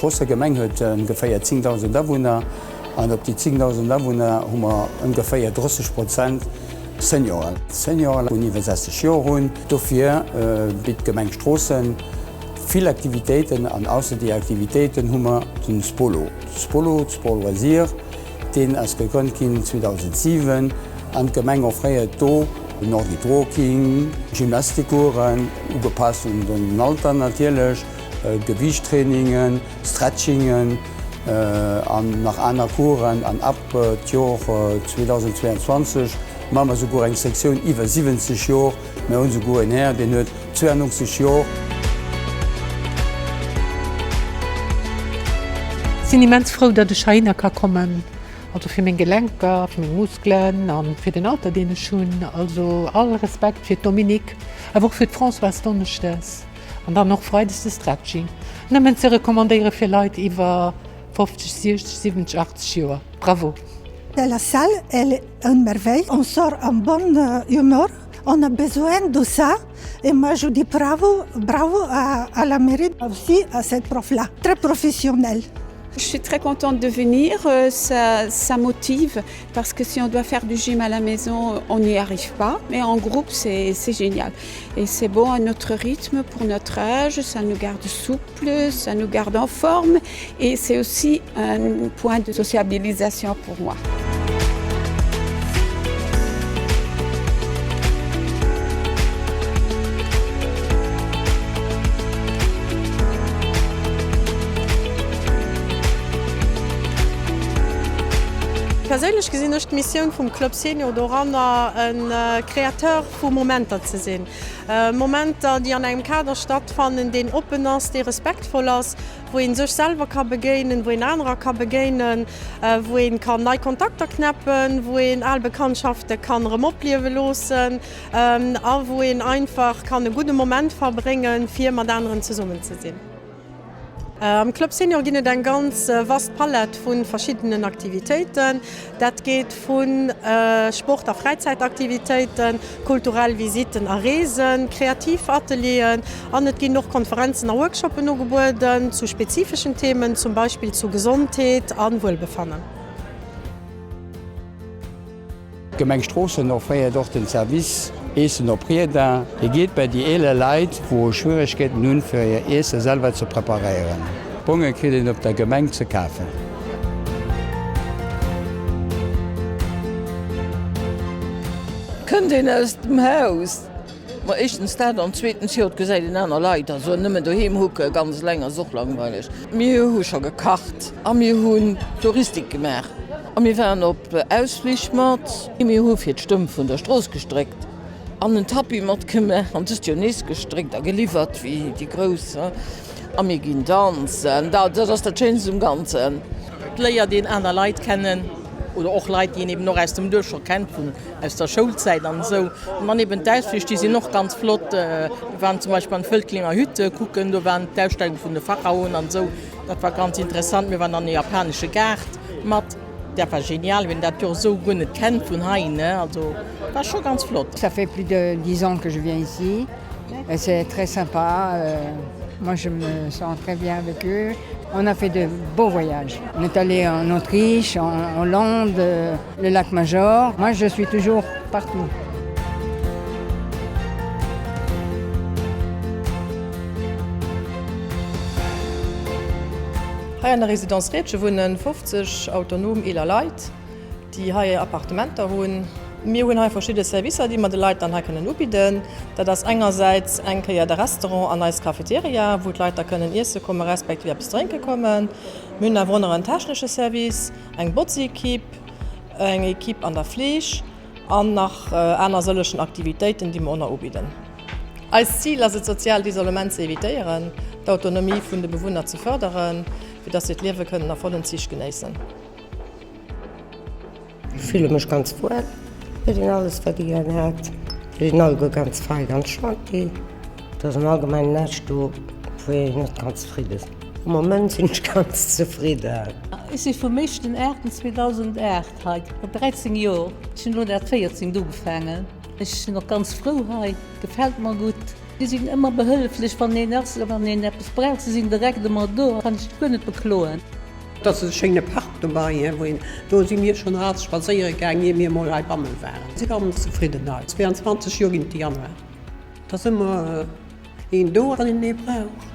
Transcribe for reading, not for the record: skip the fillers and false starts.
D'Stroosse Gemeng huet ongeféier 10.000 Awunner an op déi 10.000 Awunner hu mer ongeféier 30 Prozent Senioren. Senioren vun iwwer 60 Joer hunn. Dofir bitt d'Gemeng Stroossen vill Aktivitéiten an ausser déi Aktivitéiten hu mer den Spolo. De Spolo, Sport Loisir, deen ass gegrënnt ginn 2007 an d'Gemeng offréiert do Nordic Walking, Gymnastikcoursen, ugepasst un den Alter natierlech, Gewiichttrainingen, Stretchingen an nach aner Coursen an ab d'Jor 2022 maache mer souguer eng Sektioun iwwer 70 Jor. Mir hunn souguer en Här, deen huet 92 Jor. Sinn immens frou, datt ech heihinner ka kommen, also fir meng Gelenker, fir meng Muskelen an fir den Alter deen ech hunn. Also all Respekt fir d'Dominique, awer och fir d'Françoise Donneschdes. An dann och freides de Stretching. Nëmmen ze recommandéiere fir Leit iwwer 50, 60, 70, 80 Joer. Bravo! La salle, elle est une merveille. On sort en bonne humeur. On a besoin de ça. Et moi, je dis bravo, bravo à, à la mairie, aussi à cette prof-là. Très professionnelle. Je suis très contente de venir, euh, ça, ça motive parce que si on doit faire du gym à la maison, on n'y arrive pas. Mais en groupe, c'est génial. Et c'est bon à notre rythme, pour notre âge, ça nous garde souple, ça nous garde en forme et c'est aussi un point de sociabilisation pour moi. Perséinlech gesinn ech d'Missioun vum Club Senior doranner, e Créateur vu Momenter ze sinn. Momenter, déi an engem Kader stattfannen, deen oppen ass, dee respektvoll ass, wou ee sech selwer ka begéinen, wou een anerer ka begéinen, wou ee kann nei Kontakter knäppen, wou een al Bekanntschafte kann erëm opliewe loossen a wou een einfach kann e gudde Moment verbréngen, fir mat aneren zesummen ze sinn. Am Club Senior ginn et eng ganz vast Palett vu verschiddenen Aktivitéiten. Dat geet vu Sport a Fräizäitaktivitéiten, kulturell Visitten a Reesen, kreativ Atelieren an et ginn och Konferenzen a Workshoppen ugebueden zu spezifeschen Themen, zum Beispill zu Gesondheet a Wuelbefannen. D'Gemeng Stroossen offréiert och den Service Eessen op Rieder. Hie geet bei déi eeler Leit, wou Schwieregkeeten hunn, fir hir Iesse selwer ze preparéieren. D'Bonge kritt een op der Gemeng ze kafen. Kënnt een aus dem Haus? Ma éischtens dat an zweetens, jo, et gesäit een aner Leit. Also nëmmen doheem hucke ganz eleng ass och langweileg. Mir hu scho gekacht a mir hu Touristik gemaach a mir waren op Ausflich mat. Mir hu fir d'Stëmm vun der Strooss gestréckt an en Tapis matgemaach an dëst Joer nees gestréckt a geliwwert wéi déi Grouss. A mir ginn danzen, dat ass dat Schéinst um Ganzen. Et léiert een aner Leit kennen oder och Leit, déi een eben och aus dem Duerf scho kennt vun aus der Schoulzäit an esou. An dann eben d'Ausflich, déi sinn och ganz flott. Mir waren zum Beispill an d'Völklinger Hütte kucken, do waren d'Ausstellung vun de Pharaonen an esou, dat war ganz interessant. Mir waren an e japanesche Gaart mat, dat war genial, wien dat jo esou guer net kennt vun hei, ne, also war scho ganz flott. Ça fait plus de 10 ans que je viens ici et c'est très sympa, moi je me sens très bien avec eux. On a fait de beaux voyages. On est allé en Autriche, en Hollande, le lac Major. Moi je suis toujours partout. Hei an der Résidence Riedgen wunnen 50 autonom eeler Leit, déi hei Appartementer hunn. Mir hunn hei verschidde Servicer, déi mer de Leit dann hei kënnen ubidden. Dat ass engersäits eng Kéier de Restaurant an eis Cafeteria, wou d'Leit da kënnen iesse komme respektiv eppes drénke kommen. Mir hunn awer och nach en technesche Service, eng Botzekipp, eng Ekipp an der Fleeg an nach aner sëllegen Aktivitéiten, déi mer och nach ubidden. Eist Zil ass et, soziaalt Isolement ze evitéieren, d'Autonomie vun de Bewunner ze fërderen, fir dass si d'Liewe kënnen a vollen Zich genéissen. Ech fille mech ganz wuel. Ech hunn alles wat ee gär hätt. Si sinn alleguer ganz fei, ganz gentil. Et ass am Allgemengen näischt do wou een net kann zefridde sinn. Am Moment sinn ech ganz zefridden. Ech si vum éischten 8. 2008 hei, 13 Joer. Ech hunn elo dat 14. ugefaangen. Ech sinn och ganz frou hei, gefält mer gutt. Si sinn ëmmer behëlleflech wann een ass a wann een eppes brauch. Se sinn direkt ëmmer do, kann ech guer net bekloen. Et ass e schéine Park dobei, wou een, do si mir schonn alt spadséiere gaang, ier mir emol heibanne waren. Si ganz zefridden hei. 22 Joer ginn et de Januar. Et ass ëmmer een do, wann een ee brauch.